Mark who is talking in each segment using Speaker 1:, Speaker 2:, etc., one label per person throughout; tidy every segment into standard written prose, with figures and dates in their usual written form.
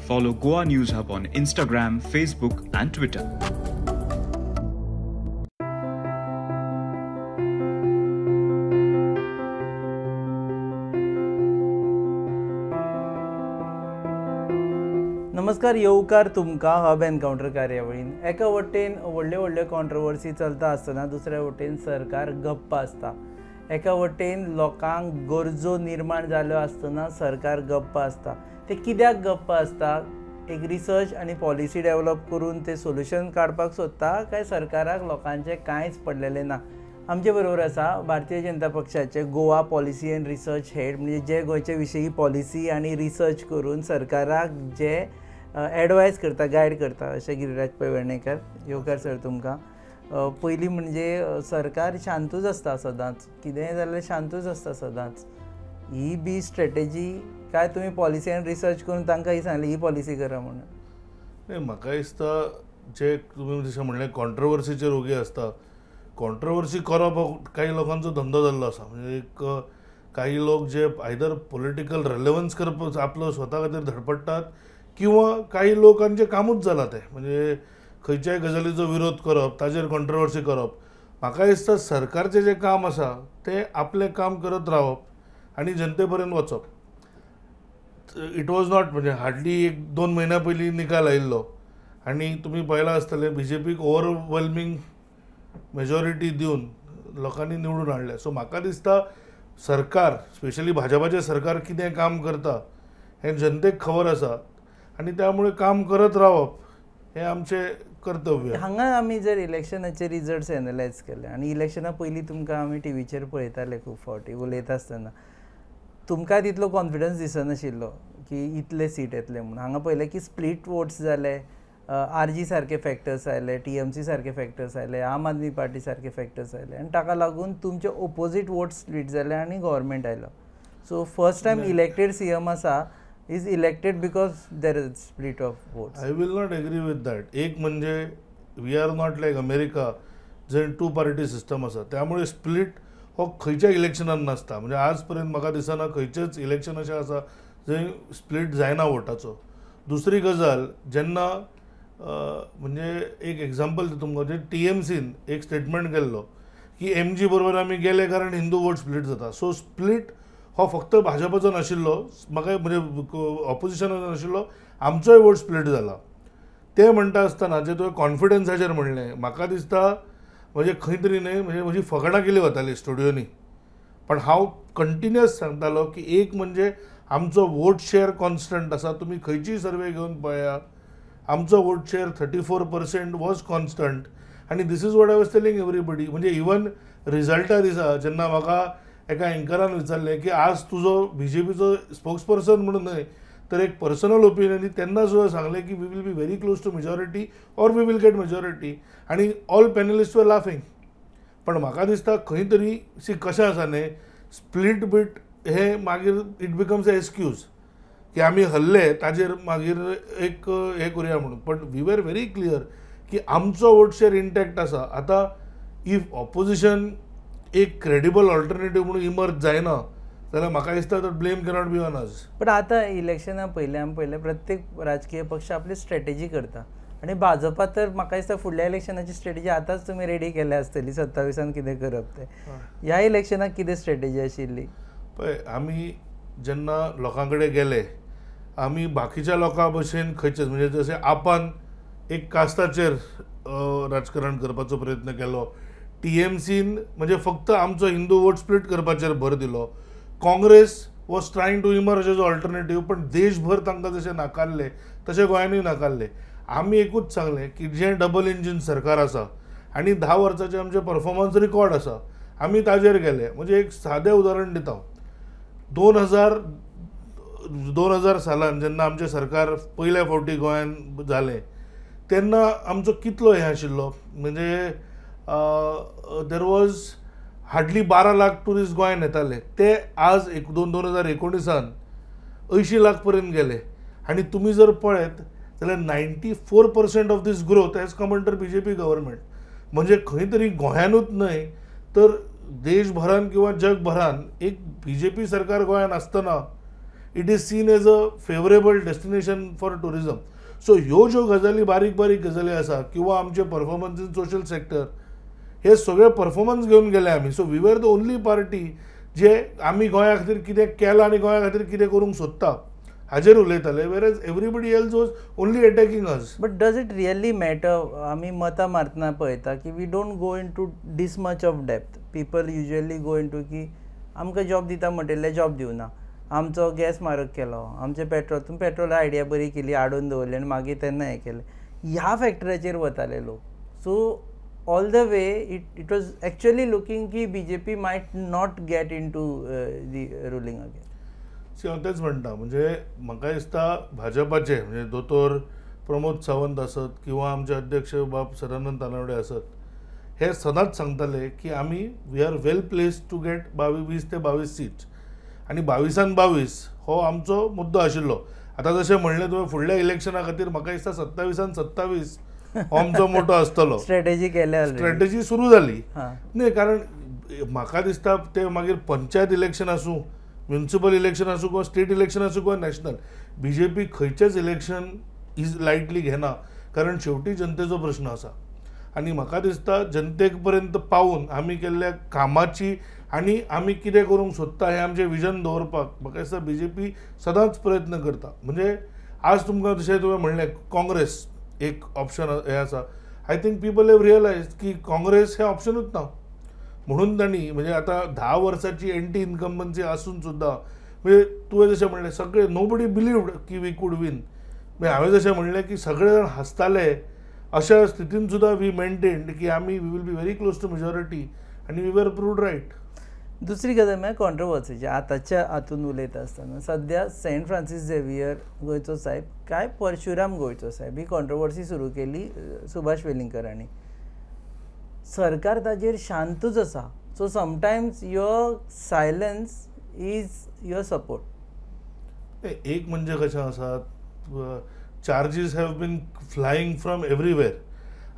Speaker 1: Follow Goa News Hub on Instagram, Facebook and Twitter.
Speaker 2: नमस्कार, येवकार तुमकां हब एनकावंटर कार्यावळीन. एका वटेन व्हडल्यो व्हडल्यो कॉन्ट्रोवर्सी चलता आसतना दुसऱ्या वटेन सरकार गप्प आसता. एका वटेन लोकांक गरजो निर्माण जाल्यो आसतना सरकार गप्प आसता. ते कित्याक गप्प आसता? एक रिसर्च आनी पॉलिसी डेवलप करून ते सोल्युशन काडपाक सोदता काय सरकाराक लोकांचें कांयच पडलेलें ना? आमचे बरोबर आसा भारतीय जनता पक्षाचे Goa policy and research head, म्हणजे जे गोंयचे विशयी पॉलिसी आनी रिसर्च करून सरकाराक जे एडवायज करता, गायड करता, अशें गिरिराज पै वेर्णेकर. येवकार सर तुमकां. पयलीं म्हणजे सरकार शांतूच आसता सदांच, कितेंय जाल्यार शांतूच आसता सदांच. ही बी स्ट्रेटेजी काय तुमी पॉलिसी आनी रिसर्च करून तांकां ही सांगली ही पॉलिसी करा म्हणून?
Speaker 3: न्ही, म्हाका दिसता जे तुमी जशें म्हणलें कॉन्ट्रोवर्सीचेर ओगी आसता. कॉन्ट्रोवर्सी करप हो काही लोकांचो धंदो जाल्लो आसा. म्हणजे एक काही लोक जे आयदर पॉलिटिकल रेलेवन्स करप आपलो स्वता खातीर धडपडटात किंवा काही लोकांचें कामूच जालां तें, म्हणजे खंयच्याय गजालीचो विरोध करप, ताजेर कॉन्ट्रोवर्सी करप. म्हाका दिसता सरकारचें जें काम आसा तें आपलें काम करत रावप आनी जनते पर्यंत वचप. It was not, म्हणजे हार्डली एक दोन म्हयन्या पयलीं निकाल आयिल्लो आनी तुमी पळयलां आसतलें बीजेपीक ओवरवेल्मिंग मेजॉरिटी दिवन लोकांनी निवडून हाडलें. सो म्हाका दिसता सरकार, स्पेशली भाजपाचें सरकार कितें काम करता हें जनतेक खबर आसा आनी त्यामुळे काम करत रावप हें आमचें कर्तव्य.
Speaker 2: हांगा आमी जर इलेक्शनाचे रिजल्ट्स एनलायज केले आनी इलेक्शना पयलीं तुमकां आमी टिवीचेर पळयताले खूब फावटी उलयता आसतना, तुमकां तितलो कॉन्फिडन्स दिसनाशिल्लो की इतले सीट येतले म्हणून. हांगा पळयलें की स्प्लीट वोट्स जाले, आर जी सारके फॅक्टर्स आयले, टीएमसी सारके फॅक्टर्स आयले, आम आदमी पार्टी सारके फॅक्टर्स आयले आनी ताका लागून तुमचे ओपोजीट वोट्स स्प्लीट जाले आनी गव्हर्मेंट आयलो. So first time elected CM आसा is elected because there is split of votes.
Speaker 3: I will not agree with that. एक म्हणजे we are not like America जंय टू पार्टी सिस्टम आसा, त्यामुळे split हो खंयच्या इलेक्शनान नासता. म्हणजे आज पर्यंत म्हाका दिसना खंयचेच इलेक्शन अशें आसा जंय स्प्लीट जायना वोटाचो. दुसरी गजाल, जेन्ना म्हणजे एक एग्जाम्पल दिता तुमकां, म्हणजे टीएमसीन एक स्टेटमेंट केल्लो की एमजी बरोबर आमी गेले कारण हिंदू वोट स्प्लीट जाता. सो स्प्लीट हो फक्त भाजपाचो नाशिल्लो, म्हाका म्हणजे ऑपोजिशनाचो नाशिल्लो, आमचोय वोट स्प्लीट जाला. ते म्हणटा आसतना जे तुवें कॉन्फिडन्साचेर म्हणलें, म्हाका दिसता म्हणजे खंय तरी न्हय म्हणजे म्हजी फकाणां केली वताली स्टुडियोनी, पण हांव कंटिन्युअस सांगतालो की एक म्हणजे आमचो वोट शेअर कॉन्स्टंट आसा. तुमी खंयचीय सर्वे घेवन पळया, आमचो vote share 34% was constant आनी this is what I was telling everybody. म्हणजे इवन रिजल्टा दिसा जेन्ना म्हाका एका एंकरान विचारलें की आज तुजो बीजेपीचो स्पोक्सपर्सन म्हणून न्हय तर एक पर्सनल ओपिनियन, तेन्ना सुद्दां सांगलें की we will be very close to majority or we will get majority आनी ऑल पॅनलिस्ट वर लाफिंग. पण म्हाका दिसता खंय तरी सी कशें आसा न्हय, स्प्लीट बीट हे मागीर it becomes a excuse की आमी हल्ले ताजेर मागीर एक हें करुया म्हणून. पण we were very clear की आमचो वोट शेअर इंटॅक्ट आसा. आतां if opposition एक क्रेडिबल ऑल्टरनेटीव म्हणून इमर्ज जायना जाल्यार म्हाका दिसता तर blame cannot be on us.
Speaker 2: पण आतां इलेक्शना पयलीं आमी पळयलें प्रत्येक राजकीय पक्ष आपली स्ट्रेटेजी करता आनी भाजपा तर म्हाका दिसता फुडल्या इलेक्शनाची स्ट्रेटेजी आतांच तुमी रेडी केल्या आसतली, 27 कितें करप तें. ह्या इलेक्शनाक कितें स्ट्रेटेजी आशिल्ली?
Speaker 3: पळय, आमी जेन्ना लोकां कडेन गेले, आमी बाकीच्या लोकां भशेन खंयचेच, म्हणजे जशें आपान एक कास्ताचेर राजकारण करपाचो प्रयत्न केलो, टीएमसीन म्हणजे फक्त आमचो हिंदू वोट स्प्लीट करपाचेर भर दिलो, Congress was trying to emerge as alternative, पण देशभर तांकां जशें नाकारले तशें गोंयांनूय नाकारले. आमी एकूच सांगलें की जें डबल इंजीन सरकार आसा आनी 10 वर्सांचें आमचें परफॉर्मन्स रिकॉर्ड आसा, आमी ताजेर गेले. म्हणजे एक सादें उदाहरण दिता हांव, 2000 सालान जेन्ना आमचें सरकार पयल्या फावटी गोंयान जालें तेन्ना आमचो कितलो हें आशिल्लो, म्हणजे there was hardly 12 lakh tourist गोंयान येताले, ते आज 2019 80 लाख पर्यंत गेले. आनी तुमी जर पळयत जाल्यार 94% of this growth has come under BJP government. म्हणजे खंय तरी गोंयानूच न्हय तर देशभरान किंवा जगभरान एक बीजेपी सरकार गोंयान आसतना it is seen as a favourable destination for tourism. So ह्यो ज्यो गजाली बारीक बारीक गजाली आसा किंवा आमचे परफॉर्मन्स इन सोशल सेक्टर हे सगळे परफॉर्मन्स घेवन गेले आमी. So we were the only party जे आमी गोंया खातीर कितें केलां आनी गोंया खातीर कितें करूंक सोदता हाजेर उलयताले, whereas everybody else was only attacking us.
Speaker 2: But does it really matter? आमी मतां मारतना पळयता की we don't go into this much of depth. People usually go into की आमकां जॉब दिता म्हणटिल्लें जॉब दिवना, आमचो गॅस म्हारग केलो, आमचें पेट्रोल, तुमी पेट्रोल आयडिया बरी केली हाडून दवरली आनी मागीर तेन्ना हें केलें, ह्या फॅक्टराचेर वताले लोक. So all the way it was actually looking की BJP might not get into the ruling again.
Speaker 3: हांव तेंच म्हणटा, म्हणजे म्हाका दिसता भाजपाचे म्हणजे दोतोर प्रमोद सावंत आसत किंवा आमचे अध्यक्ष बाब सदानंद तानावडे आसत, हे सदांच सांगताले की आमी we are well placed to get 20 ते 22 सीट्स आनी 22 22 हो आमचो मुद्दो आशिल्लो. आतां जशें म्हणलें तुवें फुडल्या इलेक्शना खातीर म्हाका दिसता 27 27 हो आमचो मोटो आसतलो.
Speaker 2: स्ट्रेटेजी केल्या,
Speaker 3: स्ट्रेटेजी सुरू जाली न्ही, कारण म्हाका दिसता ते मागीर पंचायत इलेक्शन आसूं, म्युनिसिपल इलेक्शन आसूं किंवा स्टेट इलेक्शन आसूं किंवा नॅशनल, बी जे पी खंयचेच इलेक्शन is lightly घेना, कारण शेवटी जनतेचो प्रश्न आसा. आनी म्हाका दिसता जनतेक पर्यंत पावून आमी केल्ल्या कामाची आनी आमी कितें करूंक सोदता हें आमचें विजन दवरपाक म्हाका दिसता बी जे पी सदांच प्रयत्न करता. म्हणजे आज तुमकां जशें तुवें म्हणलें काँग्रेस एक ऑप्शन हें आसा, I think people have realise की काँग्रेस हें ऑप्शनूच ना, म्हणून तांणी म्हणजे आतां 10 वर्सांची एंटी इन्कम्बन्सी आसून सुद्दां म्हणजे तुवें जशें म्हणलें सगळे नोबडी बिलीव्ड की we could win. म्हणजे हांवें जशें म्हणलें की सगळे जाण हांसताले, अशा स्थितीन सुद्दां we maintained की आमी we will be very close to majority आनी we were proved right.
Speaker 2: दुसरी गजाल म्हळ्यार कॉन्ट्रोवर्सीची आतांच्या हातून उलयता आसतना सद्या सेंट फ्रांसीस झेवियर गोंयचो साहेब काय परशुराम गोंयचो साहेब ही कॉन्ट्रोवर्सी सुरू केली सुभाष वेलिंगकर हांणी. सरकार ताजेर शांतूच आसा. So sometimes your silence is your support.
Speaker 3: एक म्हणजे कशें आसा, charges have been flying from everywhere.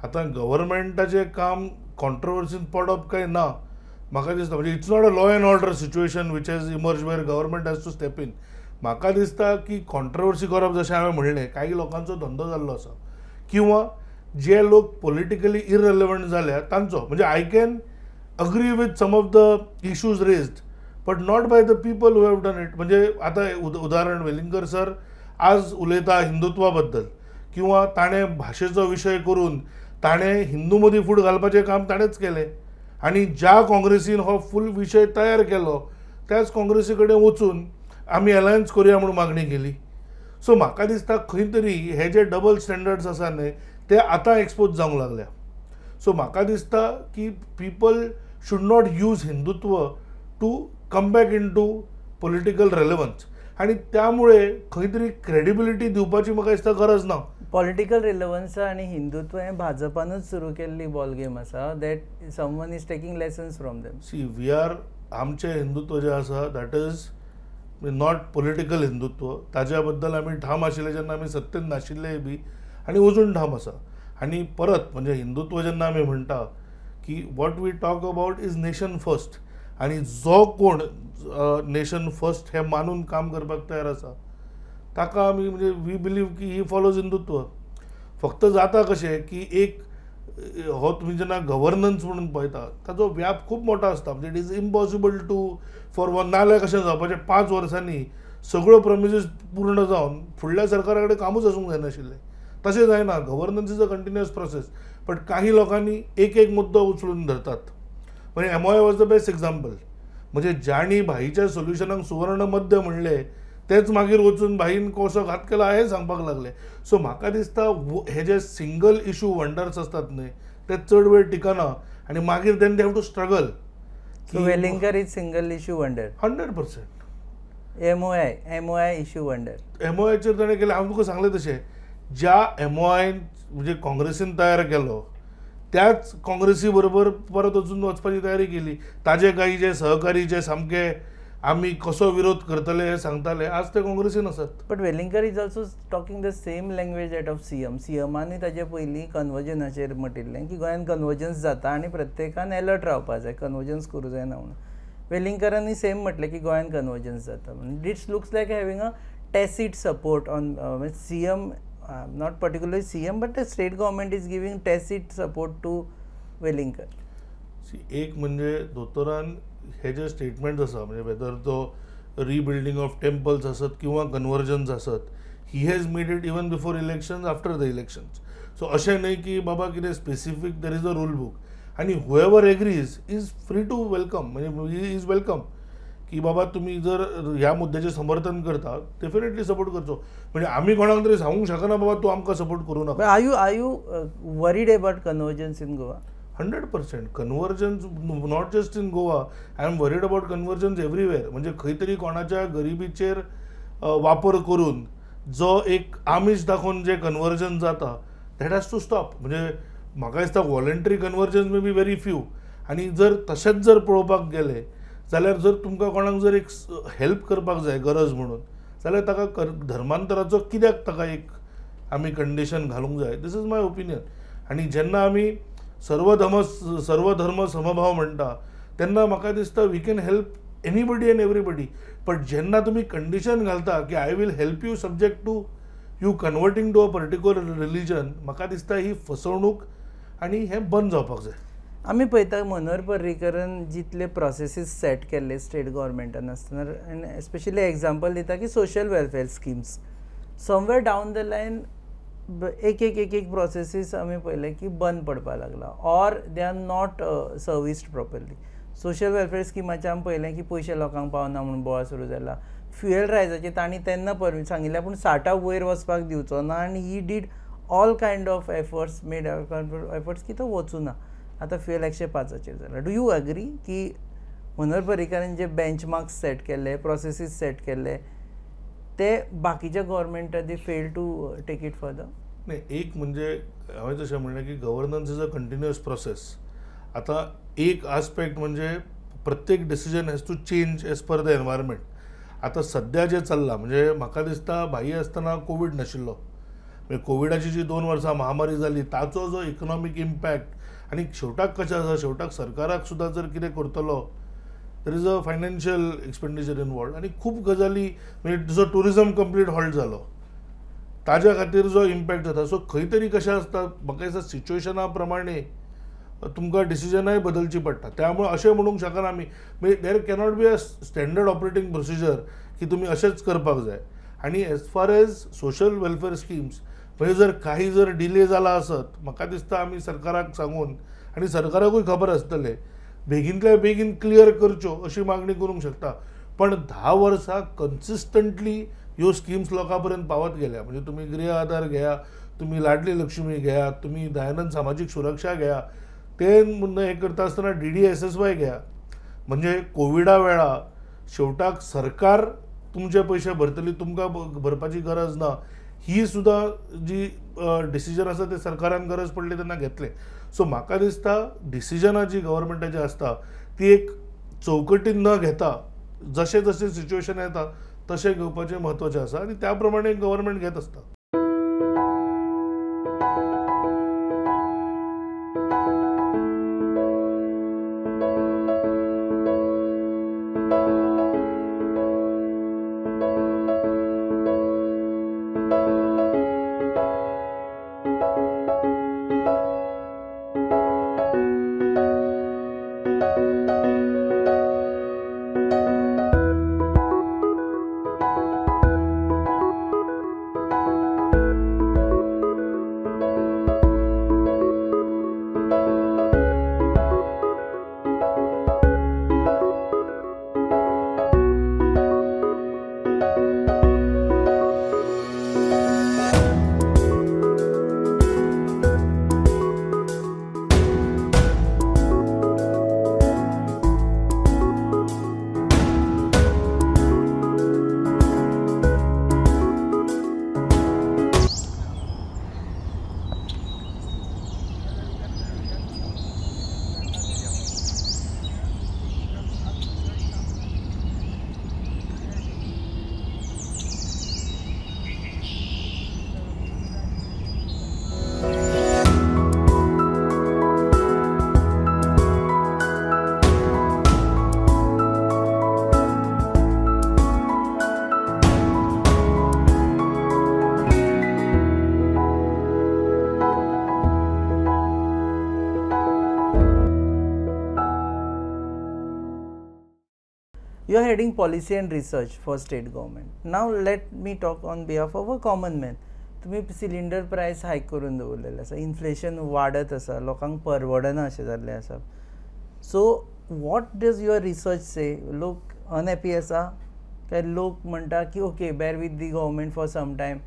Speaker 3: आतां गव्हर्मेंटाचें काम कॉन्ट्रोवर्सीन पडप काय ना म्हाका दिसता, म्हणजे it's not a law and order situation which has emerge where government has to step in. म्हाका दिसता की कॉन्ट्रोवर्सी करप जशें हांवें म्हणलें काही लोकांचो धंदो जाल्लो आसा किंवा जे लोक पॉलिटिकली इररेलेवंट जाल्या तांचो, म्हणजे I can agree with some of the issues raised but not by the people who have done it. म्हणजे आतां उदाहरण वेलिंगकर सर आज उलयता हिंदुत्वा बद्दल किंवा ताणें भाशेचो विशय करून ताणें हिंदू मदीं फूट घालपाचें काम ताणेंच केलें आनी ज्या काँग्रेसीन हो फूल विशय तयार केलो त्याच काँग्रेसी कडेन वचून आमी अलायन्स करुया म्हूण मागणी केली. सो म्हाका दिसता खंय तरी हे जे डबल स्टँडर्ड्स आसा न्ही ते आतां एक्सपोज जावंक लागल्या. सो म्हाका दिसता की people should not use Hindutva to come back into political relevance आनी त्यामुळे खंय तरी क्रेडिबिलिटी दिवपाची म्हाका दिसता गरज ना.
Speaker 2: पॉलिटिकल रिलेवन्स आनी हिंदुत्व हें भाजपानूच सुरू केल्ली बॉल गेम आसा, that someone is taking lessons from them.
Speaker 3: See we are, आमचें हिंदुत्व जें आसा that is not political Hindutva, ताज्या बद्दल आमी ठाम आशिल्ले जेन्ना आमी सत्तेन नाशिल्लेय बी आनी अजून ठाम आसा. आनी परत म्हणजे हिंदुत्व जेन्ना आमी म्हणटा की what we talk about is nation first, आनी जो कोण नेशन फर्स्ट हें मानून काम करपाक तयार आसा ताका आमी म्हणजे we believe की ही फॉलोज हिंदुत्व. फक्त जाता कशें की एक हो तुमी जेन्ना गव्हर्नन्स म्हणून पळयता ताचो व्याप खूब मोठो आसता, म्हणजे it is impossible to for one, नाजाल्यार कशें जावपाचें 5 वर्सांनी सगळ्यो प्रॉमिसीस पूर्ण जावन फुडल्या सरकारा कडेन कामूच आसूंक जायनाशिल्लें. तशें जायना, governance is a continuous process. But काही लोकांनी एक एक मुद्दो उचलून धरतात. म्हणजे MOI was the best example, म्हणजे ज्यांनी भाईच्या सोल्युशनाक सुवर्ण मध्य म्हणलें तेच मागीर वचून भाईन कसो घात केला हें सांगपाक लागले. सो म्हाका दिसता हे जे सिंगल इशू वंडर्स आसतात न्ही ते चड वेळ टिकना आनी मागीर then they have to struggle.
Speaker 2: Welingkar is single issue wonder
Speaker 3: 100%.
Speaker 2: MOI issue wonder
Speaker 3: एमओआयचेर ताणें केलें. हांव तुका सांगलें तशें ज्या एमओआय म्हणजे काँग्रेसीन तयार केलो त्याच काँग्रेसी बरोबर परत वचून वचपाची तयारी केली. ताजे काही जे सहकारी जे सामके आमी कसो विरोध करतले हे सांगताले आज ते काँग्रेसीन आसात.
Speaker 2: But Welingkar is also talking the same language that of CM. सीएमांनी ताजे पयलीं कन्वर्जनाचेर म्हटिल्लें की गोंयांत कन्वर्जन्स जाता आनी प्रत्येकान एलर्ट रावपा जाय, कन्वर्जन्स करूं जायना म्हणून. वेलिंगकरांनी सेम म्हटलें की गोंयान कन्वर्जन्स जाता. It's looks like having a tacit support on CM, not particularly CM but the state government is giving tacit support to Welingkar.
Speaker 3: एक म्हणजे दोतोरान हे जे स्टेटमेंट्स आसा म्हणजे वेदर तो रिबिल्डींग ऑफ टेम्पल्स आसत किंवा कन्वर्जन्स आसत, he has made it even before elections, after the elections. So अशें न्हय की बाबा कितें specific there is a rule book आनी whoever agrees is free to welcome, म्हणजे he is welcome की बाबा तुमी जर ह्या मुद्द्याचें समर्थन करता डेफिनेटली सपोर्ट करचो. म्हणजे आमी कोणाक तरी सांगूंक शकना बाबा तूं आमकां सपोर्ट करूं नाका.
Speaker 2: Are you worried about convergence in Goa?
Speaker 3: 100% convergence not just in Goa, I am worried about convergence everywhere. म्हणजे खंय तरी कोणाच्या गरिबीचेर वापर करून जो एक आमीश दाखोवन जे कन्वर्जन जाता that has to stop. म्हणजे म्हाका दिसता voluntary convergence may be very few. आनी जर तशेंच जर पळोवपाक गेले जाल्यार जर तुमकां कोणाक जर एक हेल्प करपाक जाय गरज म्हणून जाल्यार ताका धर्मांतराचो कित्याक ताका एक आमी कंडिशन घालूंक जाय. This is my opinion. आनी जेन्ना आमी सर्वधर्म समभाव म्हणटा तेन्ना म्हाका दिसता we can help anybody and everybody. But जेन्ना तुमी कंडिशन घालता की I will help you subject to you converting to a particular religion, म्हाका दिसता ही फसवणूक आनी हें बंद जावपाक जाय.
Speaker 2: आमी पळयता मनोहर पर्रीकरान जितले प्रोसेसीस सेट केल्ले स्टेट गव्हर्मेंटान आसतना, आनी एस्पेशली एग्जाम्पल दिता की social welfare schemes somewhere down the line एक एक एक एक प्रोसेसीस आमी पळयले की बंद पडपाक लागला or they are not serviced properly. Social welfare स्किमाचें आमी पळयलें की पयशे लोकांक पावना म्हणून बोवाळ सुरू जाला. फ्युएल रायजाचें तांणी तेन्ना परमिशन सांगिल्लें पूण 60 वयर वचपाक दिवचो ना आनी he did all kind of efforts, made efforts की तो वचूं ना. आतां फ्युएल 105 जाला. Do you agree की मनोहर पर्रीकरान जे बेंचमार्क्स सेट केल्ले, प्रोसेसीस सेट केल्ले ते बाकीच्या गव्हर्मेंटांनी fail to take it further?
Speaker 3: नाही, एक म्हणजे हांवें जशें म्हणलें की governance is a continuous process. आतां एक आस्पेक्ट म्हणजे प्रत्येक decision has to change as per the environment. आतां सद्या जें चल्लां म्हणजे म्हाका दिसता भाई आसतना कोवीड नाशिल्लो, म्हणजे कोविडाची जी 2 वर्सां महामारी जाली ताचो जो इकनॉमीक इम्पॅक्ट आनी शेवटाक कशें आसा, शेवटाक सरकाराक सुद्दां जर कितें करतलो there is a financial expenditure involved आनी खूब गजाली म्हणजे जो ट्युरिजम कंप्लीट हॉल्ट जालो ताज्या खातीर जो इम्पॅक्ट जाता. सो खंय तरी कशें आसता म्हाका दिसता सिच्युएशना प्रमाणे तुमकां डिसिजनाय बदलची पडटा. त्यामुळे अशें म्हणूंक शकना आमी, म्हणजे there cannot be a standard operating procedure की तुमी अशेंच करपाक जाय. आनी as far as social welfare schemes म्हणजे जर काही जर डिले जाला आसत म्हाका दिसता आमी सरकाराक सांगून आनी सरकाराकूय खबर आसतलें बेगीनल्या बेगीन क्लियर करच्यो अशी मागणी करूंक शकता. पण 10 वर्सां कन्सिस्टंटली ह्यो स्किम्स लोकां पर्यंत पावत गेल्या. म्हणजे तुमी गृह आधार घेया, तुमी लाडली लक्ष्मी घेया, तुमी दयानंद सामाजीक सुरक्षा घेया, ते हें करता आसतना DDSSY घेया. म्हणजे कोविडा वेळा शेवटाक सरकार तुमचे पयशे भरतली, तुमकां भरपाची गरज ना, ही सुद्दां जी डिसिजन आसा ते सरकारान गरज पडली तेन्ना घेतलें. सो म्हाका दिसता डिसिजनां जी गव्हर्मेंटाची आसता ती एक चौकटीन न घेता जशें जशें सिच्युएशन येता तशें घेवपाचें म्हत्वाचें आसा आनी त्या प्रमाणे गव्हर्मेंट घेत आसता.
Speaker 2: You are heading policy and research for state government. Now let me talk on behalf of a common man. तुमी सिलिंडर प्रायस हायक करून दवरलेले आसा, इन्फ्लेशन वाडत आसा, लोकांक परवडना अशें जाल्लें आसा. So what does your research say? लोक अनहॅपी आसा काय लोक म्हणटा की okay, bear with the government for some time,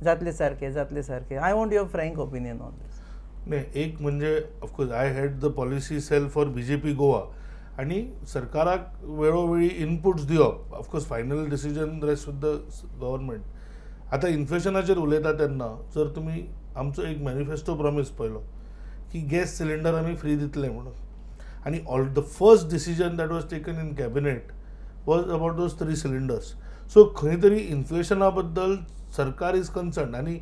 Speaker 2: जातले सारकें जातले सारकें? I want your frank opinion on this.
Speaker 3: नाही, एक म्हणजे of course I head the policy cell for BJP Goa आनी सरकाराक वेळोवेळी इनपुट्स दिवप. Of course final decision rest with the government. आतां इन्फ्लेशनाचेर उलयता तेन्ना जर तुमी आमचो एक मॅनिफेस्टो प्रॉमीस पळयलो की गॅस सिलिंडर आमी फ्री दितले म्हणून, आनी all the first decision that was taken in cabinet was about those 3 cylinders. So खंय तरी इन्फ्लेशना बद्दल सरकार is concern. आनी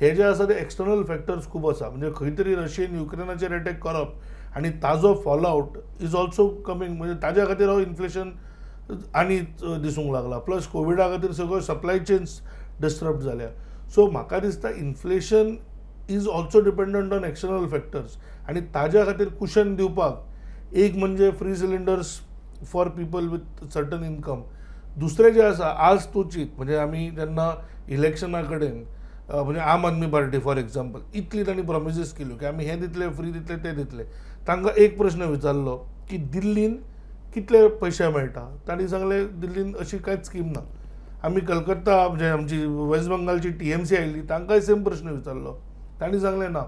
Speaker 3: हे जे आसा ते एक्सटर्नल फॅक्टर्स खूब आसा, म्हणजे खंय तरी रशियन युक्रेनाचेर अटॅक करप आनी ताजो फॉलआवट is also coming, म्हणजे ताज्या खातीर हो इन्फ्लेशन आनी दिसूंक लागला. प्लस कोविडा खातीर सगळ्यो सप्लाय चेन्स डिस्टर्ब जाल्या. सो म्हाका दिसता inflation is also dependent on external factors आनी ताज्या खातीर कुशन दिवपाक एक म्हणजे free cylinders for people with certain income. दुसरें जें आसा आज तूं चीत, म्हणजे आमी जेन्ना इलेक्शना कडेन म्हणजे आम आदमी पार्टी फॉर एक्झाम्पल इतली तांणी प्रॉमिसीस केल्यो की आमी हें दितले, फ्री दितले, तें दितले. तांकां एक प्रश्न विचारलो की दिल्लीन कितले पयशे मेळटा, तांणी सांगलें दिल्लीन अशी कांयच स्कीम ना. आमी कलकत्ता म्हणजे आमची वेस्ट बंगालची TMC आयली, तांकांय सेम प्रश्न विचारलो, तांणी सांगलें ना.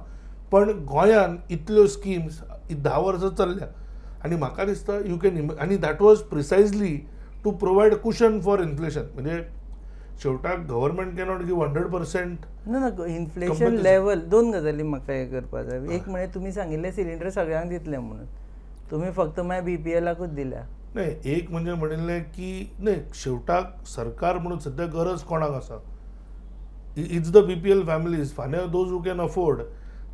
Speaker 3: पण गोंयान इतल्यो स्किम्स 10 वर्सां चल्ल्या आनी म्हाका दिसता you can, आनी that was precisely to provide cushion for inflation. म्हणजे शेवटाक गव्हर्मेंट कॅनॉट गिव 100%.
Speaker 2: ना ना, इन्फ्लेशन लेवल दोन गजाली म्हाका हें करपाक जाय. एक म्हणजे तुमी सांगिल्लें सिलिंडर सगळ्यांक दितले म्हणून, तुमी फक्त मागीर BPLाकूच दिल्या.
Speaker 3: नाही, एक म्हणजे म्हणिल्लें की नाही, शेवटाक सरकार म्हणून सद्या गरज कोणाक आसा, it's the BPL families, फाल्यां those who can afford.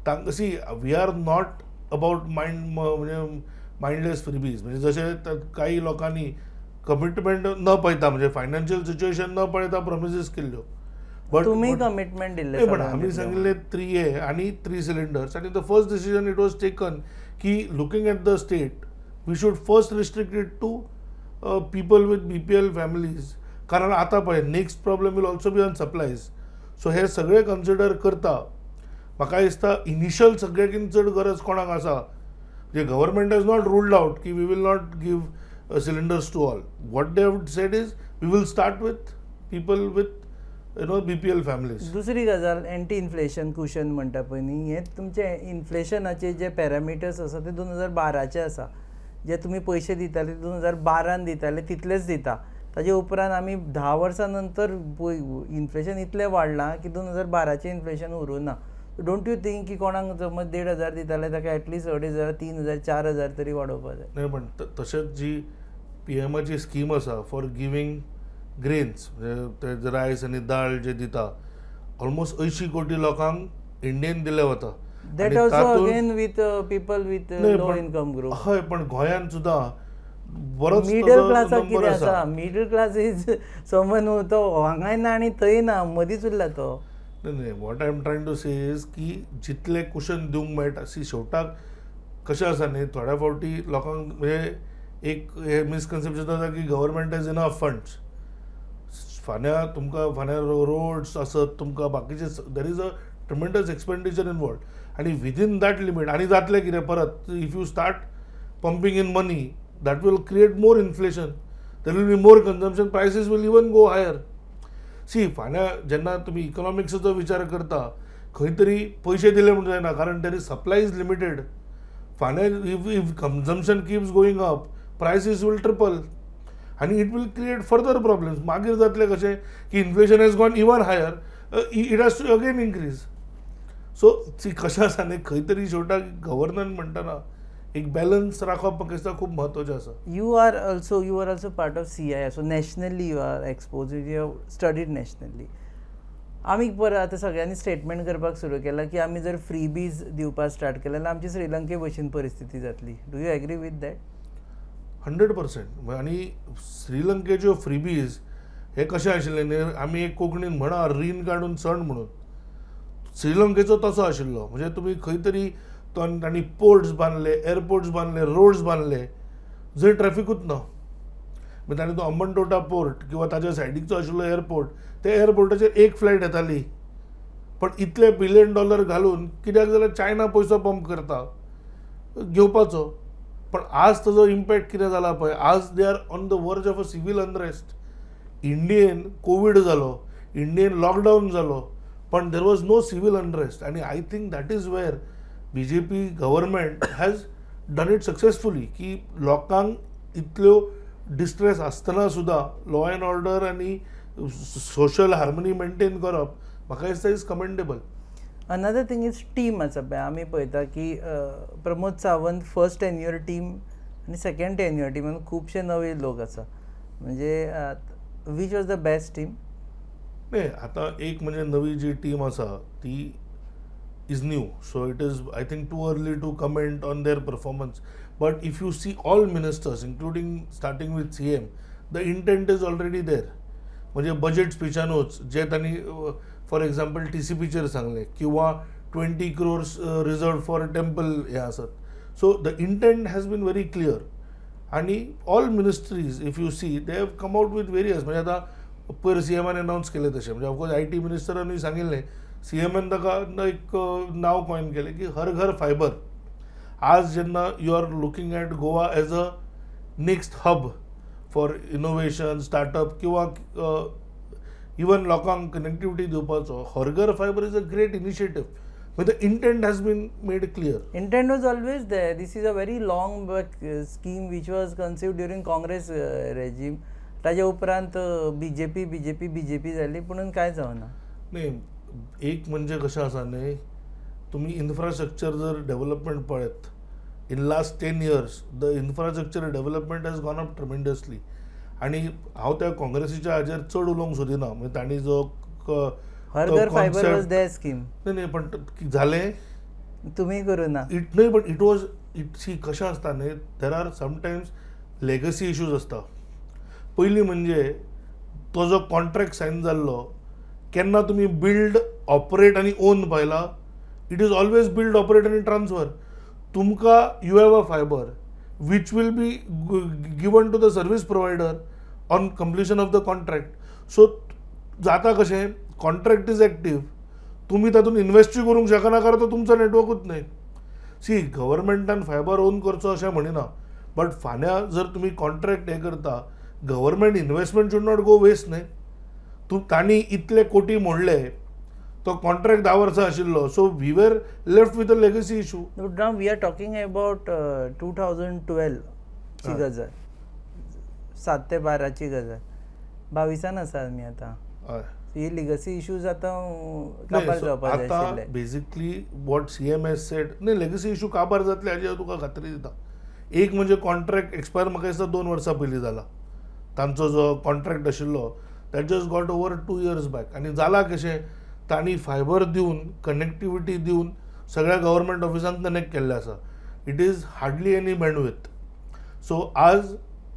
Speaker 3: तांकां see we are not about mind म्हणजे मायंडलेस फ्रीबीज. म्हणजे जशें काही लोकांनी कमिटमेंट न पळयता, म्हणजे फायनान्शियल सिच्युएशन न पळयता प्रॉमिसीस केल्ल्यो. बट
Speaker 2: तुमी कमिटमेंट दिल्लें,
Speaker 3: पण आमी सांगिल्लें 3A आनी 3 सिलिंडर्स. आनी the first decision it was taken की looking at the state we should first restrict it to people with BPL families. कारण आतां पळय next problem will also be on supplies. So हे सगळे कन्सिडर करता म्हाका दिसता इनिशियल सगळ्याकीन चड गरज कोणाक आसा, म्हणजे government has not ruled out की we will not give cylinders to all. What they have said is we will start with people with you know BPL families.
Speaker 2: दुसरी गजाल एंटी इन्फ्लेशन कुशन म्हणटा पळय न्ही, हें तुमचें इन्फ्लेशनाचे जे पॅरामिटर्स आसा ते 2012चे आसा. जे तुमी पयशे दिताले 2012 दिताले तितलेच दिता. ताजे उपरांत आमी 10 वर्सां नंतर इन्फ्लेशन इतलें वाडलां की 2012चें इन्फ्लेशन उरूं ना. Don't you think की कोणाक समज 1500 दिताले ताका एटलिस्ट 2500, 3000, 4000 तरी वाडोवपाक जाय?
Speaker 3: नाही, पण तशेंच जी PMाची स्कीम आसा फॉर गिवींग ग्रेन्स, म्हणजे ते रायस आनी दाळ जे दिता, ऑलमोस्ट 80 कोटी लोकांक इंडियेन दिले वता.
Speaker 2: That also again with people with low income group.
Speaker 3: हय, पण गोंयांत सुद्दां बरोच
Speaker 2: मिडल क्लासाक कितें आसा, मिडल क्लास is समन तो हांगाय ना आनी थंय ना, मदींच उरला तो.
Speaker 3: नाही, what I am trying to say is की जितले कुशन दिवंक मेळटा. सी शेवटाक कशें आसा न्ही, थोड्या फावटी लोकांक म्हणजे एक हे मिसकन्सेप्शन जाता की गव्हर्मेंट हॅज इनफ फंड्स. फाल्यां तुमकां फाल्यां रोड्स आसत, तुमकां बाकीचे there is a tremendous expenditure involved आनी विदीन that limit आनी जातलें कितें परत if you start pumping in money that will create more inflation, there will be more consumption, prices will even go higher. See फाल्यां जेन्ना तुमी इकॉनॉमिक्साचो विचार करता खंय तरी पयशे दिले म्हणून जायना, कारण there is supply is limited. फाल्यां if consumption keeps going up prices will triple आनी it will create further problems. मागीर जातलें कशें की inflation has gone even higher, it has to again increase. So see कशें आसा न्ही, खंय तरी शेवटाक गव्हर्नन्स म्हणटना एक बॅलन्स राखप म्हाका दिसता खूब म्हत्वाचें आसा.
Speaker 2: You are also part of CII, so nationally you are expose, you have studied nationally. आमी परत आतां सगळ्यांनी स्टेटमेंट करपाक सुरू केलां की आमी जर फ्रीबीज दिवपाक स्टार्ट केलें जाल्यार आमची श्रीलंके भशेन परिस्थिती जातली. Do you agree with that?
Speaker 3: 100%. आनी श्रीलंकेच्यो फ्रीबीज हे कशें आशिल्लें न्ही, आमी एक कोंकणीन म्हणा रीण काडून सण म्हणून, श्रीलंकेचो तसो आशिल्लो. म्हणजे तुमी खंय तरी तांणी पोर्ट्स बांदले, एअरपोर्ट्स बांदले, रोड्स बांदले, जंय ट्रॅफिकूच ना. मागीर ताणें तो अंबनटोटा पोर्ट किंवा ताच्या सायडीकचो आशिल्लो एअरपोर्ट, त्या एअरपोर्टाचेर एक फ्लायट येताली. पण इतले बिलियन डॉलर घालून कित्याक जाल्यार चायना पयसो पंप करता घेवपाचो. पण आज ताजो इम्पॅक्ट कितें जाला पळय, आज they are on the verge of a civil unrest. Indian Covid जालो, इंडियन लॉकडावन जालो, पण there was no civil unrest. आनी I think that is where BJP government has done it successfully, की लोकांक इतल्यो डिस्ट्रेस आसतना सुद्दां लॉ एंड ऑर्डर आनी सोशल हार्मनी मेंटेन करप म्हाका दिसता is commendable.
Speaker 2: Another thing is team आसा पळय, आमी पळयता की Pramod Sawant first tenure team आनी सेकंड टेन्युअर टीमान खुबशे नवे लोक आसा, म्हणजे which was the best team?
Speaker 3: न्ही, आतां एक म्हणजे नवी जी टीम आसा ती is new, so it is I think too early to comment on their performance. But if you see all ministers including starting with CM, the intent is already there. म्हणजे budget स्पिचानूच जे तांणी for example TCPचेर सांगलें किंवा 20 crores reserve for temple हे आसत. So the intent has been very clear. आनी all ministries if you see they have come out with various, म्हणजे आतां पयर CMन अनावन्स केलें तशें, म्हणजे ऑफकोर्स IT मिनिस्टरानूय सांगिल्लें, CMन ताका एक नांव कॉयन केलें की हर घर फायबर. आज जेन्ना you are looking at Goa as a next hub for innovation, startup किंवा इवन लोकांक कनेक्टिविटी दिवपाचो, Har Ghar fibre is a great initiative. म्हणजे the intent has been made clear.
Speaker 2: Intent was always there. This is a very long scheme which was conceived during Congress regime. ताज्या उपरांत BJP BJP BJP जाली, पुणून कांय जावना.
Speaker 3: न्ही, एक म्हणजे कशें आसा न्ही, तुमी इन्फ्रास्ट्रक्चर जर डेवलपमेंट पळयत in last 10 years the infrastructure development has gone up tremendously. आनी हांव त्या काँग्रेसीच्या हाजेर चड उलोवंक सोदिना, म्हणजे तांणी जो
Speaker 2: Har Ghar fibre was their scheme.
Speaker 3: न्ही न्ही, पण जालें
Speaker 2: तुमी करूं ना
Speaker 3: it न्हय, but it was it see कशें आसता न्ही, there are sometimes legacy issues आसता. पयलीं म्हणजे तो जो कॉन्ट्रॅक्ट सायन जाल्लो केन्ना तुमी बिल्ड ऑपरेट आनी ओन पळयला, it is always build operate आनी ट्रान्सफर. तुमकां you have a fibre which will be given to the service provider on completion of the contract. So जाता कशें, कॉन्ट्रॅक्ट is active, तुमी तातूंत इन्वेस्टूय करूंक शकना कारण तो तुमचो नेटवर्कूच न्हय. सी, गव्हर्मेंटान फायबर ओन करचो अशें म्हणिना, बट फाल्यां जर तुमी कॉन्ट्रॅक्ट हें करता, government investment should not go waste न्हय. तूं तांणी इतले कोटी मोडले, तो कॉन्ट्रॅक्ट 10 वर्सां आशिल्लो, so we were left with a legacy issue.
Speaker 2: Now we are talking about 2012 ची गजाल, 7 ते 12 ची गजाल, 22 आसा आमी आतां. ही लिगसी इशूज आतां काबार जावपाक जाय आशिल्ले.
Speaker 3: Basically what CM has said, न्ही लेगसी इशू काबार जातले हाजी हांव तुका खात्री दिता. एक म्हणजे कॉन्ट्रॅक्ट एक्सपायर म्हाका दिसता 2 वर्सां पयलीं जाला, तांचो जो कॉन्ट्रॅक्ट आशिल्लो that just got over 2 years back. आनी जाला कशें, तांणी फायबर दिवन कनेक्टिविटी दिवन सगळ्या गव्हर्मेंट ऑफिसांक कनेक्ट केल्लें आसा. It is hardly any bandwidth. So आज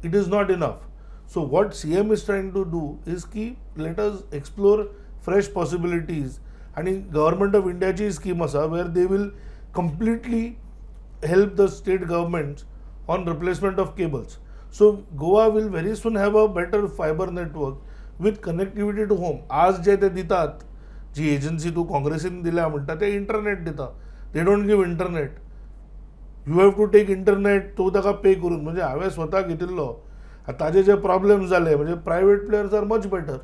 Speaker 3: it is not enough. So what CM is trying to do is की let us explore fresh possibilities. आनी गव्हर्मेंट ऑफ इंडियाची स्कीम आसा where they will completely help the state governments on replacement of cables. So Goa will very soon have a better fibre network with connectivity to home. आज जे ते दितात, जी agency तूं काँग्रेसीन दिल्या म्हणटा ते इंटरनेट दिता, they don't give internet. You have to take internet, तूं ताका पे करून. म्हणजे हांवें स्वता घेतिल्लो, ताजे जे प्रॉब्लेम जाले, म्हणजे private players are much better.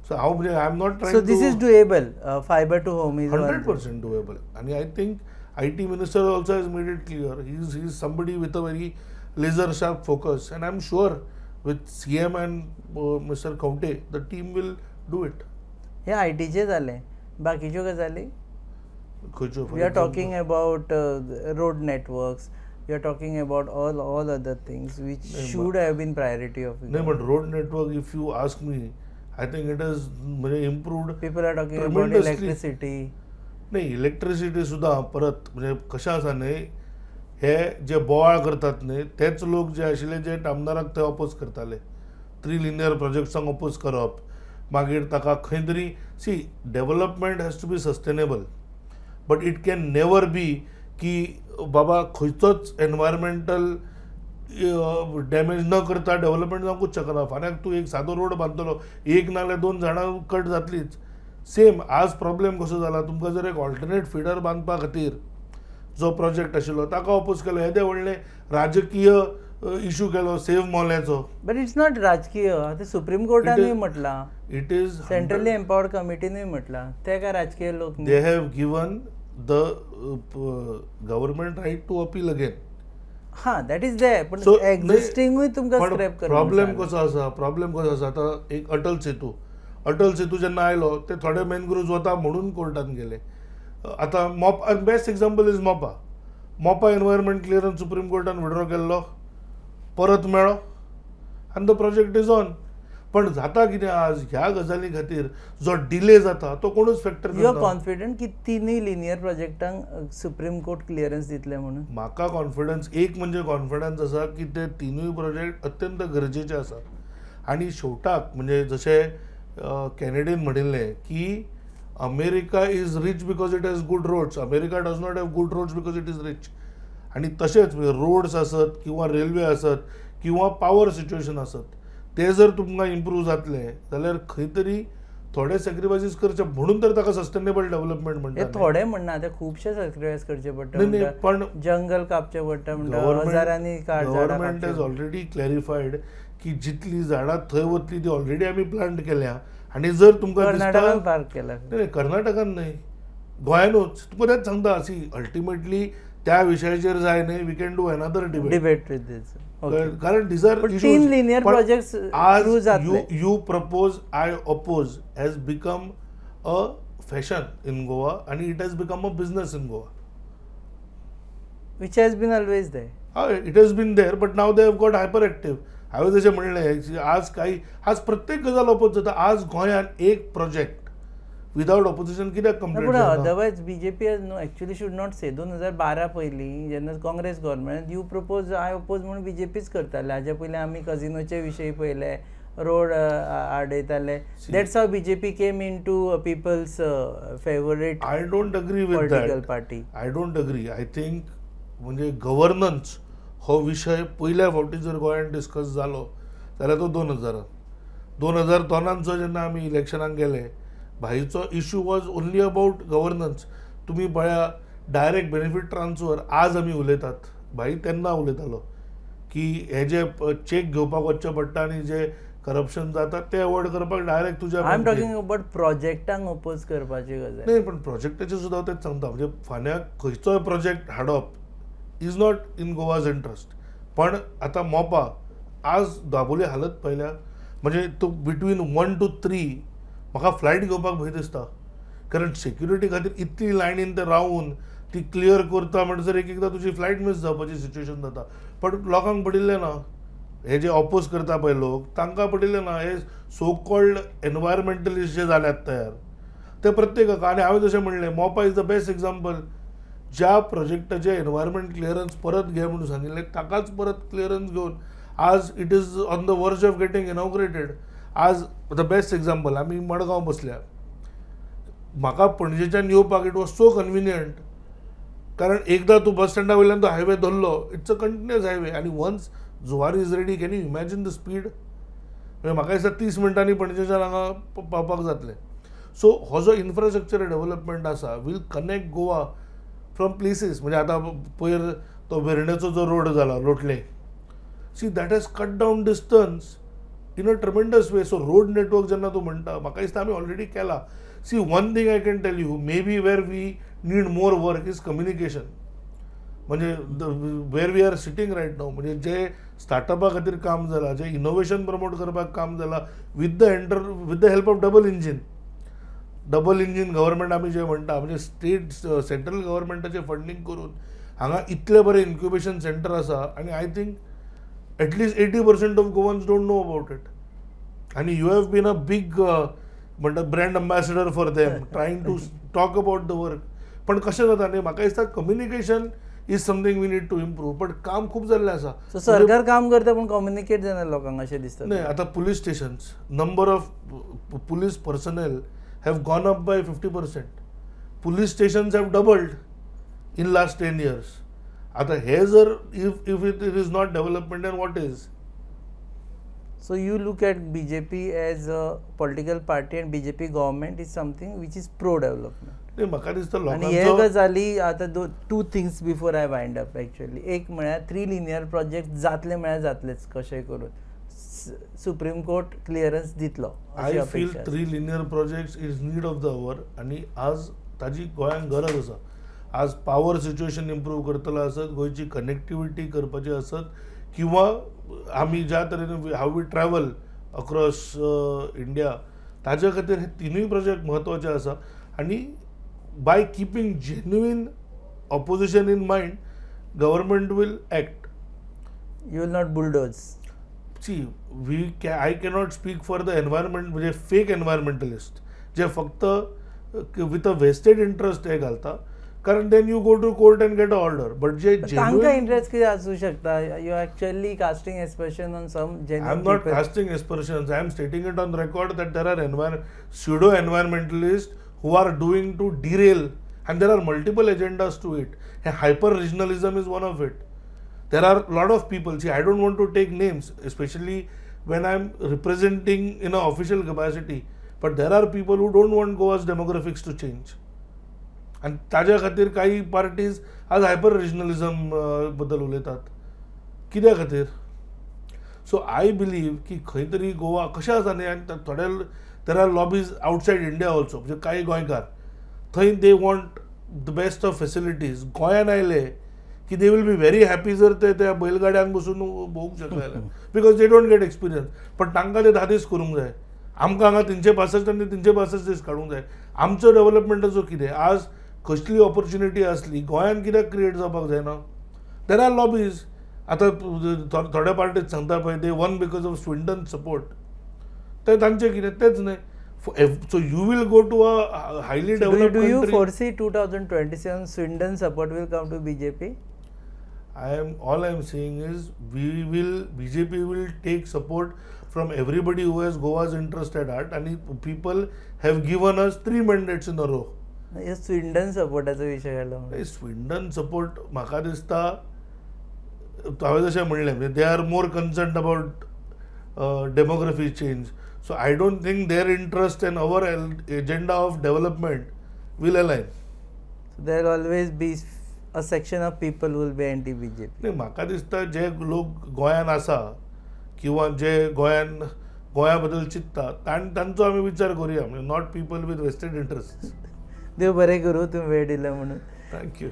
Speaker 3: So हांव म्हणजे I am not trying.
Speaker 2: So this is doable, fibre to home is
Speaker 3: 100% doable. आनी I think IT minister also has made it clear, he is somebody with a very laser sharp focus, and I am sure with CM and Mr. Khaunte the team will do it.
Speaker 2: हे आयटीचे जालें, बाकीच्यो गजाली
Speaker 3: खंयच्यो?
Speaker 2: We are talking about road networks, we are talking about all other things which should have been priority of.
Speaker 3: न्हय, but road network if you ask me, I think it is म्हणजे improved.
Speaker 2: People are talking about electricity.
Speaker 3: नाही, electricity सुद्दां परत म्हणजे कशें आसा न्हय, हे जे बोवाळ करतात न्हय तेच लोक जे आशिल्ले जे आमदाराक ते ऑपोज करताले, थ्री लिनियर प्रोजेक्ट्सांक ऑपोज करप, मागीर ताका खंय तरी see development has to be sustainable, but it can never be की बाबा खंयचोच एनवायरमेंटल डॅमेज न करता डेव्हलपमेंट जावंकूच शकना. फाल्यां तूं एक सादो रोड बांदतलो, एक नाल्यार दोन झाडां कट जातलीच. सेम आज प्रॉब्लेम कसो जाला, तुमकां जर एक ऑल्टरनेट फिडर बांदपा खातीर जो प्रोजेक्ट आशिल्लो ताका ऑपोज केलो, येदे व्हडले राजकीय इशू केलो सेव्ह मोल्याचो.
Speaker 2: बट it's not राजकीय, आतां सुप्रीम कोर्टानूय म्हटलां,
Speaker 3: it is
Speaker 2: centrally empowered कमिटीनूय म्हटलां, ते काय राजकीय लोक.
Speaker 3: They have given the government right to appeal again.
Speaker 2: हां, that is there, पण एक्झिस्टिंगूय तुमकां स्क्रॅप करपाक.
Speaker 3: प्रॉब्लेम कसो आसा, प्रॉब्लेम कसो आसा, आतां एक अटल सेतू, अटल सेतू जेन्ना आयलो ते थोडे मॅनग्रोव्ज वता म्हणून कोर्टान गेले. आतां Mopa, best example is Mopa. Mopa environment clearance supreme कोर्टान विड्रॉ केल्लो, परत मेळ्ळो आनी the project is on. पण जाता कितें आज ह्या गजाली खातीर जो डिले जाता तो कोणूच फॅक्टर.
Speaker 2: You are confident की तिनूय लिनियर प्रोजेक्टांक सुप्रीम कोर्ट क्लियरन्स दितले म्हणून?
Speaker 3: म्हाका कॉन्फिडन्स, एक म्हणजे कॉन्फिडन्स आसा की ते तिनूय प्रोजेक्ट अत्यंत गरजेचे आसा. आनी शेवटाक म्हणजे जशें कॅनेडीन म्हणिल्लें की America is rich because it has good roads, America does not have good roads because it is rich. आनी तशेंच रोड्स आसत किंवा रेल्वे आसत किंवा पावर सिच्युएशन आसत, ते जर तुमकां इम्प्रूव जातले जाल्यार खंय तरी थोडे सॅक्रिफायसीस करचे म्हणून तर ताका सस्टेनेबल डेव्हलपमेंट म्हणटा.
Speaker 2: थोडे म्हणना, ते खुबशे सॅक्रिफायस करचे पडटा.
Speaker 3: पण
Speaker 2: जंगल कापचें पडटा म्हणटा, हजारांनी
Speaker 3: गव्हर्मेंट हॅज ऑलरेडी क्लॅरिफायड की जितली झाडां थंय वतली ती ऑलरेडी आमी प्लांट केल्या. आनी जर तुमकां
Speaker 2: कर्नाटकान पार्क केला,
Speaker 3: नाही कर्नाटकान न्हय, गोंयानूच. तुमकां तेंच सांगता, सी अल्टिमेटली त्या विशयाचेर जाय न्हय, we can do another
Speaker 2: debate with this.
Speaker 3: कारण these are
Speaker 2: तीन लिनियर प्रोजेक्ट्स
Speaker 3: आज you propose I oppose has become a fashion in Goa आनी it has become a business in Goa,
Speaker 2: which has been always there.
Speaker 3: हय, it has been there, but now they have got hyper active. हांवें जशें म्हणलें, आज काही आज प्रत्येक गजाल ऑपोज जाता. आज गोंयांत एक प्रोजेक्ट विदाउट ऑपोजिशन कित्याक कंप्लीट
Speaker 2: जायना? Otherwise BJP no actually should not say. 2012 पयलीं जेन्ना Congress government you propose I oppose म्हणून बीजेपीच करताले. हाज्या पयलीं आमी कजिनोचे विशय पयले, road आडयताले. That's how BJP came into people's favourite.
Speaker 3: I don't agree with
Speaker 2: political party.
Speaker 3: I don't agree. I think म्हणजे गव्हर्नन्स हो विशय पयल्या फावटी जर गोंयांत डिस्कस जालो जाल्यार तो 2000 2002 जेन्ना आमी इलेक्शनाक गेले, भाईचो issue was only about governance. तुमी पळया, डायरेक्ट बेनिफीट ट्रान्सफर आज आमी उलयतात, भाई तेन्ना उलयतालो की हे जे चॅक घेवपाक वचचें पडटा आनी जे करप्शन जाता ते अवॉयड करपाक डायरेक्ट तुज्या.
Speaker 2: I am talking about प्रोजेक्टांक oppose करपाची गजाल
Speaker 3: न्हय, पण प्रोजेक्टाचें सुद्दां तेंच सांगता. म्हणजे फाल्यां खंयचोय प्रोजेक्ट हाडप is not in Goa's interest. पण आतां मोपा आज दाबोली हालत पळयल्या, म्हणजे तूं बिटवीन 1 to 3 म्हाका फ्लायट घेवपाक भंय दिसता, कारण सेक्युरिटी खातीर इतली लायनीन ते रावून ती क्लियर करता म्हणसर एक एकदां तुजी फ्लायट मीस जावपाची सिच्युएशन जाता. पण लोकांक पडिल्लें ना, हे जे ऑपोज करता पळय लोक, तांकां पडिल्लें ना. हे सो कॉल्ड एनवायरमेंटलिस्ट जे जाल्यात तयार ते प्रत्येकाक. आनी हांवें जशें म्हणलें, Mopa is the best example. ज्या प्रोजेक्टाचें एनवायरमेंट क्लियरन्स परत घे म्हणून सांगिल्लें ताकाच परत क्लियरन्स घेवन आज it is on the verge of getting inaugurated. आज the best example, आमी मडगांव बसल्या, म्हाका पणजेच्यान येवपाक it was so convenient, कारण एकदां तूं बस स्टँडा वयल्यान तो हायवे धरलो, it's a continuous highway. आनी once Zuari is ready, can you imagine the speed? म्हणजे म्हाका दिसता 30 मिनटांनी पणजेच्यान हांगा पावपाक जातलें. सो हो जो इन्फ्रास्ट्रक्चर डेव्हलपमेंट आसा will connect Goa from places. म्हणजे आतां पयर तो वेर्णेचो जो रोड जाला लोटले, see that has cut down distance in a tremendous way. So road network जेन्ना तूं म्हणटा, म्हाका दिसता आमी ऑलरेडी केला. See, one thing I can tell you, maybe where we need more work is communication. म्हणजे where we are sitting right now, म्हणजे जे स्टार्टअपा खातीर काम जालां, जे इनोवेशन प्रमोट करपाक काम जालां with the help of double engine government आमी जे म्हणटा, म्हणजे स्टेट सेंट्रल गव्हर्मेंटाचें फंडींग करून हांगा इतलें बरें इन्क्युबेशन सेंटर आसा. आनी I think at least 80% of Goans don't know about it. आनी you have been a big म्हणटा brand ambassador for them, trying to talk about the work. पण कशें जाता न्ही, म्हाका दिसता communication is something we need to improve. पण काम खूब जाल्लें आसा.
Speaker 2: सरकार काम करता पण कम्युनिकेट जायना लोकांक अशें दिसता.
Speaker 3: न्हय, आतां police stations, number of police personnel have gone up by 50%. Police stations have doubled in last 10 years. आतां हे जर if it is not development and what is.
Speaker 2: So you look at BJP as a political party and BJP government is something which is pro development.
Speaker 3: नाही, म्हाका दिसता
Speaker 2: आनी हे गजाली आतां two things before I wind up actually. एक म्हळ्यार three linear project जातले म्हळ्यार जातलेच कशेंय करून, सुप्रीम कोर्ट क्लियरन्स दितलो.
Speaker 3: I feel three linear projects is need of the hour आनी आज ताजी गोंयांक गरज आसा. आज पावर सिच्युएशन इम्प्रूव करतलो आसत, गोंयची कनेक्टिविटी करपाची आसत, किंवा आमी ज्या तरेन how we travel across India ताज्या खातीर हे तिनूय प्रोजेक्ट म्हत्वाचे आसा. आनी by keeping genuine opposition in mind government will act.
Speaker 2: You will not bulldoze.
Speaker 3: See, I cannot speak for the environment, म्हणजे फेक एनवायरमेंटलिस्ट जे फक्त विथ अ वेस्टेड इंट्रस्ट हे घालता, कारण then you go to court and get a order. But जे
Speaker 2: तांकां interest कितें आसूं शकता, you actually casting aspersion on some genuine.
Speaker 3: I am not casting aspersions, I am stating it on record that there are pseudo environmentalist who are doing to derail, and there are multiple agendas to it. Hyper regionalism is one of it. There are lot of people, see I don't want to take names, especially when I am representing in a official capacity, but there are people who don't want Goa's demographics to change. आनी ताज्या खातीर काही parties आज hyper रिजनलिजम बद्दल उलयतात. कित्या खातीर? So I believe की खंय तरी गोवा कशें आसा न्ही, आनी थोडे there are lobbies outside India also, म्हणजे कांय गोंयकार थंय they want the best of facilities. गोंयान आयले की they will be very happy जर ते त्या बैलगाड्यान बसून भोवूंक शकले जाल्यार, because they don't get experience. पण तांकां ते 10 दीस करूंक जाय, आमकां हांगा 365 आनी 365 दीस काडूंक जाय. आमचो डेवलपमेंटाचो कितें आज कसली ऑपॉर्च्युनिटी आसली गोंयान कित्याक क्रिएट जावपाक जायना? There are lobbies. आतां थोड्या पार्टीज सांगता पळय they won because of Swindon support, ते तांचें कितें तेंच न्हय. So you will go to a highly developed
Speaker 2: country. Do you foresee 2027 Swindon support will come to BJP?
Speaker 3: All I am saying is BJP will take support from everybody who has Goa's interest at heart, and people have given us 3 mandates in a row.
Speaker 2: हे Swindon सपोर्टाचो विशय काडलो.
Speaker 3: Swindon support म्हाका दिसता हांवें जशें म्हणलें, they are more concerned about demography change. So I don't think their interest and our agenda of development will align.
Speaker 2: So there will always be a section of people who will be anti-BJP.
Speaker 3: नाही, म्हाका दिसता जे लोक गोंयान आसा किंवा जे गोंयान गोंया बद्दल चिंतता तांचो आमी विचार करुया, म्हणजे not people with vested interest.
Speaker 2: देव बरें करूं, तुमी वेळ दिलो म्हणून.
Speaker 3: Thank you.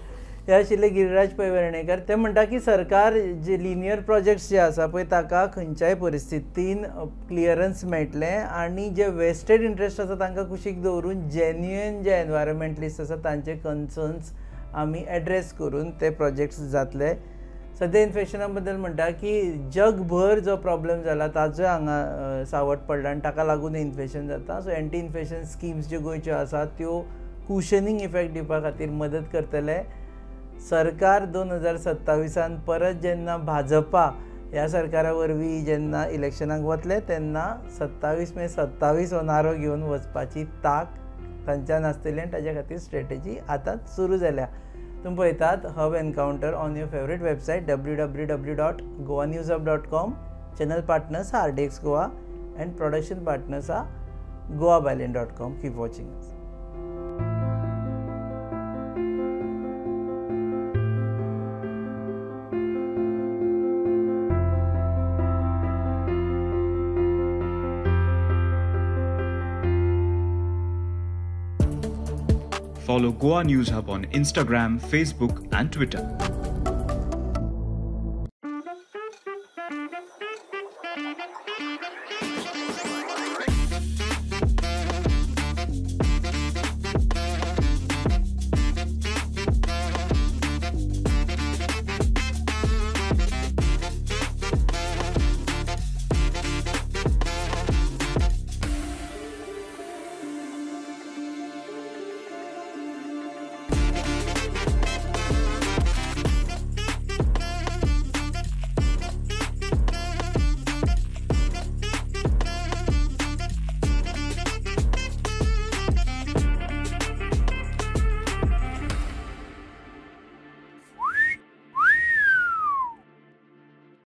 Speaker 2: हे आशिल्ले गिरिराज पै वेर्णेकर. ते म्हणटा की सरकार जे लिनियर प्रोजेक्ट्स जे आसा पळय ताका खंयच्याय परिस्थितीन क्लियरन्स मेळटलें आनी जे वेस्टेड इंट्रस्ट आसा तांकां कुशीक दवरून जेन्युइन जे एनवायरमेंटलिस्ट आसा तांचे कन्सर्न्स आमी एड्रेस करून ते प्रोजेक्ट्स जातले. सद्या इन्फेक्शना बद्दल म्हणटा की जगभर जो प्रॉब्लम जाला ताजोय हांगा सावट पडला आनी ताका लागून इन्फेक्शन जाता. सो एंटी इन्फेक्शन स्किम्स ज्यो गोंयच्यो आसा त्यो कुशनिंग इफेक्ट दिवपा खातीर मदत करतले. सरकार 2027 परत जेन्ना भाजपा ह्या सरकारा वरवीं जेन्ना इलेक्शनाक वतले तेन्ना 27 मे 27 हो नारो घेवन वचपाची ताक तांच्यान आसतली आनी ताज्या खातीर स्ट्रेटजी आतांच सुरू जाल्या. तुमी पळयतात Hub Encounter on your favourite website www.goanewshub.com. Channel partners are RDX Goa and production partners are goabyline.com. Keep watching us.
Speaker 1: Follow Goa News Hub on Instagram, Facebook and Twitter.